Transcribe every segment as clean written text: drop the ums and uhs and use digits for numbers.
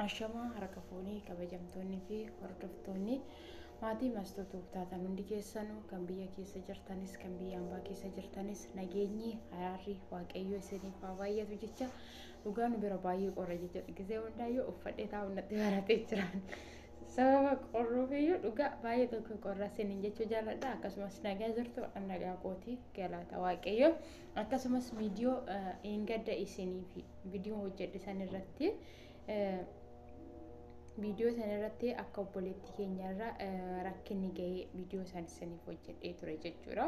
Ashamaa harka fuunee kabajamtoonnii fi hordoftoonni maatii Mastoota taatan hundi keessanuu, kan biyya keessa jirtanis kan biyya ambaa keessa jirtanis, nageenyi araarri Waaqayyoo isiniif haa baay'atu jecha. Dhugaa nu bira baay'ee qorra jechuudha. Gisee hundaayyuu uffadhee taa'u natti baratee jiran. Sababa qorruufiyyuu dhugaa baay'ee tokko qorra isiniin jechuu jaalladha. Akkasumas nagaa jirtu, nagaa kooti, galata Waaqayyoo. Akkasumas viidiyoo gadda isinii fi viidiyoo hojjedhe san irratti, viidiyoo san irratti akka obboleettii keenyarra rakkinni gahee viidiyoo san isiniif hojjedhee ture jechuudha.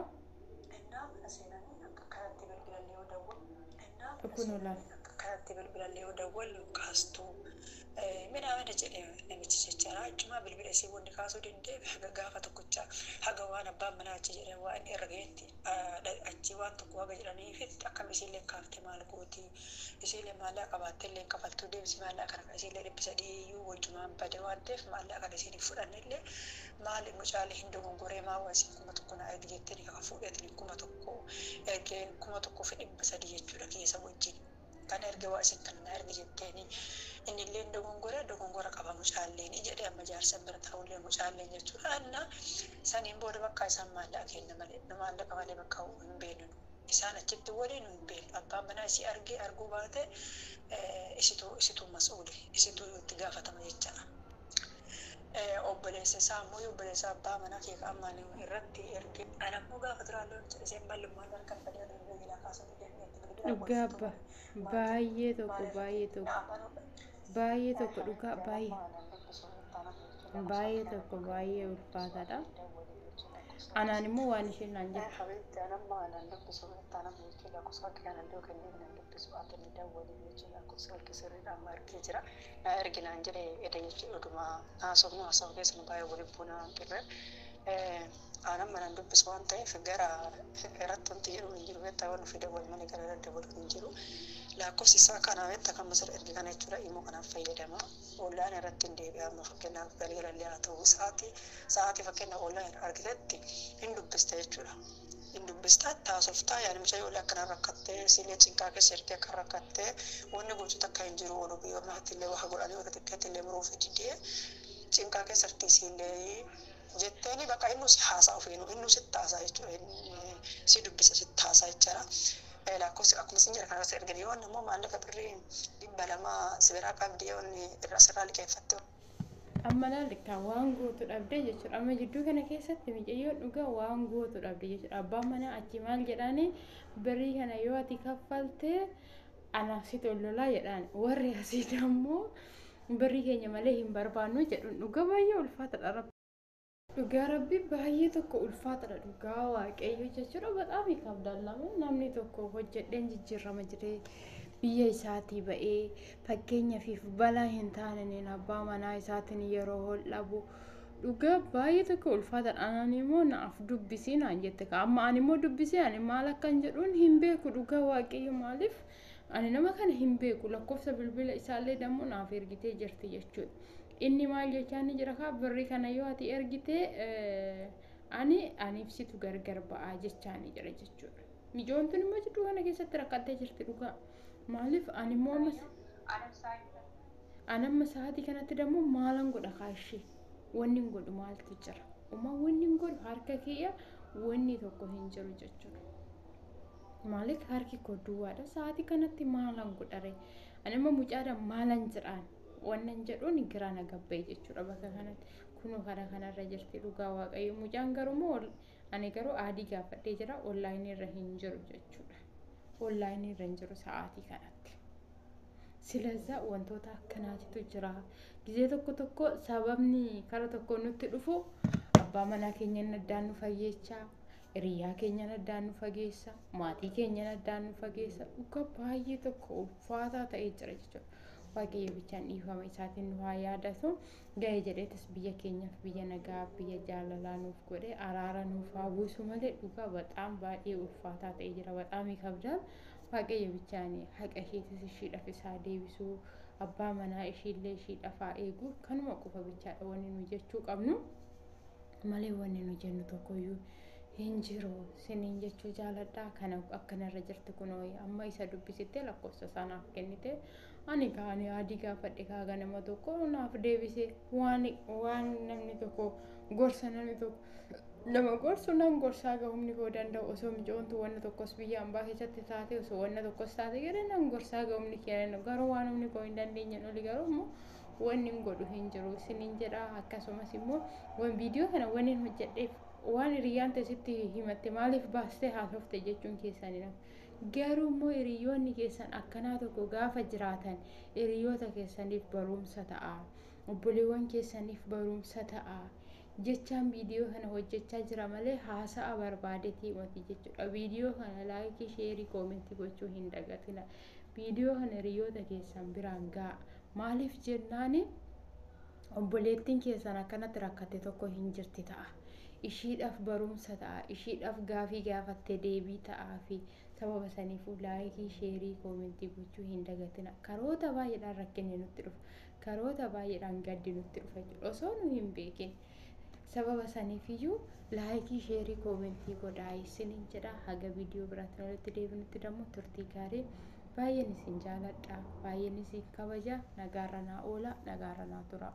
Kun olaal. Kanatti bilbilallee yoo dawwallu kaastuu midhaamina jedhe namichi jechaadha. Achumaa bilbila isii wanni kaasuu danda'e haga gaafa tokkicha haga waan abbaan manaa achi jedhe waan irra gaheetti achi waan tokko haga jedhaniif akkam isiillee kaafte maal gooti, isiillee maallaqa qabaatte illee kafaltuu deebisi, maallaqa kana isiillee 300 iyyuu wajjumaan bade waan ta'eef maallaqa kana isiin fudhanne illee maali mucaalee hin dogongoree maa waa isiin 1000 naa ergi jettee kaka fuudheetiin 1000 ergee 1300 jechuudha keessa wajjin. Kan erge waa isin kana na ergi jetteeni inni illee dogongora dogongora qaba mucaalleen jedhe amma jaarsan bira ta'ullee mucaalleen jechuudha. Anna saniin booda bakka isaan maallaqa kenna malee nu maallaqa malee bakka hin beeknu, isaan achitti waliin nu hin beeknu. Abbaan manaa isii argee arguu baate isitu mas'uule, isitu itti gaafatama jechaadha. Obboleessa isaa ammoo, obboleessa abbaa manaa kee ammaan irratti erge. Ana ammoo gaafa duraallee isheen bal'ummaan harkaan badee bilbila kaasuu Dhugaa baay'ee tokko, baay'ee tokko, baay'ee tokko, dhugaa baay'ee baay'ee tokko, baay'ee ulfaataadha. Anaan immoo waan isheen naan jettu. Habiibti, anamma anan dubbisu anam jechuudha. Lakkoofsa kee anan doo kennee anan dubbisu, ati ni dawwali jechuudha. Lakkoofsa kee sirriidha amma ergee jira. Na ergi naan jedhe eda jechuudha. Dhuguma haasofnu haasawaa keessa nu baay'ee waliin buunaa turre. Anamma anan dubbisu waan ta'eef gara irratti wanti jedhu hin jiru beektaa, waan ofii dawwali malee gara irratti dawwalu hin jiru. Lakkoofsi isaa kana beektaa kan masirra erge kana jechuudha. Immoo kanaaf fayyadama. Online irratti hin deebi'a amma fakkeenyaaf galgalallee haa ta'u sa'aatii sa'aatii fakkeenyaaf online argitetti hin dubbista jechuudha. Hin dubbista, taasoftaa yaani mucayyoo akkana rakkattee silee cinqaa keessa jirti, akka rakkattee wanni gochuu takka hin jiru, oolu biyya ormaatti illee waa godhanii warra xiqqeetti illee muruuf didee cinqaa keessa jirti siillee jetteeni bakka inni si haasaa ofiinu inni sitti haasaa jechuudha. Si dubbisa, sitti haasaa jechaadha. Lakkoofsi akkuma isin jedha kanarratti ergine yoo immoo maallaqa birrii 200 si biraa qabdi yoo inni irraa sirraa liqeeffatte. Amma laal waan gootu dhabde jechuudha. Amma jidduu kana keessatti mucayyoon dhugaa waan gootu dhabde jechuudha. Abbaan manaa achi maal jedhaani, birrii kana yoo ati kaffalte anaaf si tollolaa jedhaan, warri asii ammoo birrii keenya malee hin barbaannu jedhuun. Dhugaa baay'ee ulfaataadha. Dhugaa Rabbi baay'ee tokko ulfaataadha, dhugaa Waaqayyo jechuudha. Bataam kabdallama namni tokko hojjedheen jijjiirama jedhee biyya isaatii ba'ee fakkeenyaaf balaa hin taaneen abbaa manaa isaatiin yeroo ol dhabu dhugaa baay'ee tokko ulfaataadha. Anaan immoo naaf dubbisii naan jette, amma ani immoo dubbisee ani maal akkan jedhuun hin beeku, dhugaa Waaqayyo. Maaliif ani nama kana hin beeku, lakkoofsa bilbila isaallee dammoo naaf ergitee jirti jechuudha. Inni maal jechaa ni jira kaa, birrii kana yoo ati ergite ani aniif situ gargar ba'aa jechaa ni jira jechuudha. Mijoon tun immoo jidduu kana keessatti rakkattee jirti dhugaa. Maaliif ani immoo amma ani amma sa'aatii kanatti dammoo maalan godha kaashee, wanni hin godhu maaltu jira? Uma wanni hin godhu harka kiyya wanni tokko hin jiru jechuudha. Maaliif harki koo duwwaadha, sa'aatii kanatti maalan godhare? Ani amma mucaadhaan maalan jedhaan wannan jedhuun giraa na gabba'e jechuudha bakka kanatti. Kunoo karaa kanarra jirti, dhugaa Waaqayyo. Mucaan garuu ani garuu aadii gaafadhee jira, online irra hin jiru jechuudha. Online irra hin jiru sa'aatii kanatti. Silazaa wantoota akkanaatitu jira. Gizee tokko tokko sababni kara tokko nutti dhufu abbaa manaa keenya addaan nu fayyeechaa, hiriyaa keenya addaan nu fageessa, maatii keenya addaan nu fageessa. Dhugaa baay'ee tokko ulfaataa ta'ee jira jechuudha. Waaqayyo bichaan dhiifama isaatiin nu haa yaadatu. Ga'ee jedheetis biyya keenyaaf biyya nagaa, biyya jaalalaa nuuf godhe, araara nuuf haa buusu malee dhugaa baxaam baay'ee ulfaataa ta'ee jira. Baxaam kabdaal. Waaqayyo bichaan haqa isheetis ishiidhaaf isaa deebisuu, abbaa manaa ishiillee ishiidhaaf haa eegu. Kanuma qofa bichaadha wanni nu jechuu qabnu malee wanni nu jennu tokkoyyuu hin jiru. Siniin jechuu jaaladha. Kana akkanarra jirti kunoo amma isa dubbisittee lakkoofsa isaa naaf kennite. Ani kaani adii gaafadhe kaa ganama tokko naaf deebise, waan namni tokko gorsa, namni tokko nama gorsu nan gorsaa gahumni koo danda'u. Osoo micoontu wanna tokkos biyya ambaa keessatti taate, osoo wanna tokkos taate jedhe nan gorsaa gahumni kee, garuu waan humni koo hin dandeenye oli garuu immoo wanni hin godhu hin jiru isiniin jedha. Akkasumas immoo waan viidiyoo kana wanni hin hojjedheef, waan hiriyyaan teessitti himatte maaliif baastee haasofte jechuun keessanii naaf. Garuu immoo hiriyoonni keessan akkanaa tokko gaafa jiraatan hiriyoota keessaniif barumsa ta'a. Obboleewwan keessaniif barumsa ta'a. Jechaan viidiyoo kana hojjechaa jira malee haasa'a barbaadetii miti jechuudha. Viidiyoo kana laayikii, sheerii, koomentii gochuu hin dagatina. Viidiyoo kana hiriyoota keessan biraan ga'a. Maaliif jennaani, obboleettiin keessan akkanatti rakkatte tokko hin jirti ta'a. Ishiidhaaf barumsa ta'a. Ishiidhaaf gaafii gaafatte deebii ta'aa fi sababa saniifuu laayikii, sheerii, koomentii gochuu hin dagatina. Karoota baay'eedhaan rakkinni nutti dhufa. Karoota baay'eedhaan gaddi nutti dhufa jechuudha. Osoo nu hin beekin. Sababa saniifiyyuu laayikii, sheerii, koomentii godhaa isiniin jedha. Haga viidiyoo biraatti walitti deebinutti dammoo turtii gaarii. Baay'een isin jaaladha. Baay'een isin kabaja. Nagaarra naa oola. Nagaarra naa tura.